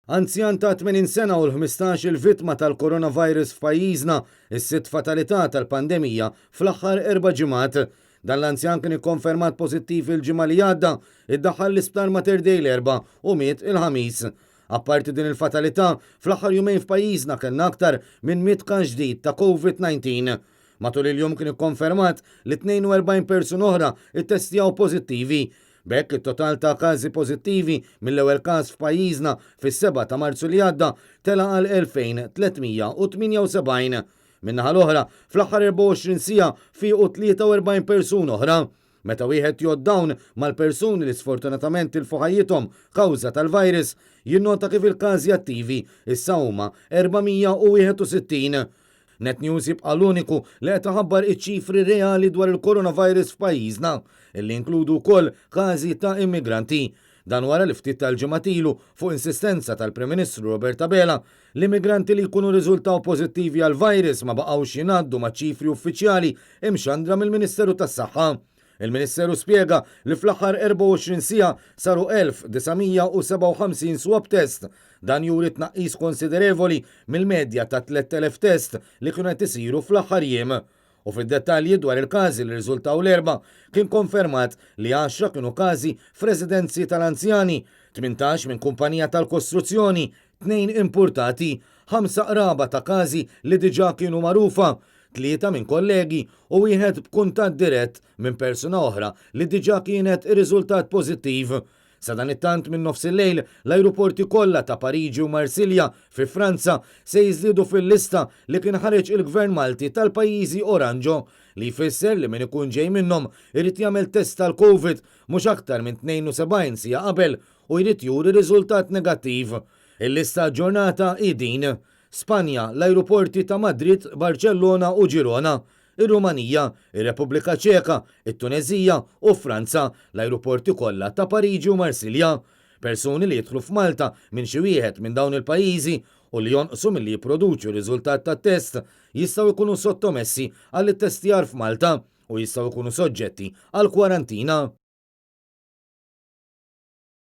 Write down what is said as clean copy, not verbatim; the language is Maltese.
Anzjan ta' 80 sena u l-15-il vittma tal-coronavirus f'pajjiżna, is-sitt fatalità tal-pandemija fl-aħħar erba' ġimgħat. Dan l-anzjan kien ikkonfermat pożittiv il-Ġimgħa li għadda, iddaħħal l-Isptar Mater Dei l-Erbgħa u miet il-Ħamis. Apparti din il-fatalità, fl-aħħar jumejn f'pajjiżna kellna aktar minn 100 każ ġdid ta' Covid-19. Matul il-jum kien ikkonfermat li 42 persuna oħra ttestjaw pożittivi. B'hekk it-total ta' każi pożittivi mill-ewwel każ f'pajjiżna fis-7 ta' Marzu li għadda tela' għal 2,378. Min-naħa l-oħra, fl-aħħar 24 siegħa fiequ 43 persuna oħra. Meta wieħed jgħodd dawn mal-persuni li sfortunatament tilfu ħajjithom kawża tal-virus, jinnota kif il-każi attivi issa huma 461. Net News jibqa' l-uniku li qed iħabbar iċ-ċifri reali dwar il-coronavirus f'pajjiżna, illi jinkludu wkoll każi ta' immigranti. Dan wara li ftit tal-ġimgħat ilu, fuq insistenza tal-Prim Ministru Robert Abela, l-immigranti li jkunu rriżultaw pożittivi għall-virus ma baqgħux jingħaddu maċ-ċifri uffiċjali imxandra mill-Ministeru tas-Saħħa. Il-Ministeru spjega li fl-aħħar 24 siegħa saru 1,957 swab test. Dan juri tnaqqis konsiderevoli mill-medja ta' 3,000 test li kienu qed isiru fl-aħħar jiem. U fid-dettalji dwar il-każi li rriżultaw l-Erbgħa, kien konfermat li għaxra kienu każi f'residenzi tal-anzjani, 18 minn kumpanija tal-kostruzzjoni, tnejn impurtati, ħamsa qraba ta' każi li diġà kienu magħrufa, tlieta minn kollegi u wieħed b'kuntatt dirett minn persuna oħra li diġà kienet irriżultat pożittiv. Sadanittant minn nofsillejl l-ajruporti kollha ta' Pariġi u Marsilja fi Franza se jiżdiedu fil-lista li kien ħareġ il-Gvern Malti tal-pajjiżi oranġo, li jfisser li min ikun ġej minnhom irid jagħmel test tal-Covid mhux aktar minn 72 siegħa qabel u jrid juri riżultat negattiv. Il-lista aġġornata hi din. Spanja, l-ajruporti ta' Madrid, Barċellona u Girona, ir-Rumanija, ir-Repubblika Ċeka, it-Tuneżija u Franza, l-ajruporti kollha ta' Pariġi u Marsilja. Persuni li jidħlu f'Malta minn xi wieħed minn dawn il-pajjiżi u li jonqsu milli jipproduċu riżultat tat-test jistgħu jkunu sottomessi għall-ittestjar f'Malta u jistgħu jkunu soġġetti għal kwarantina.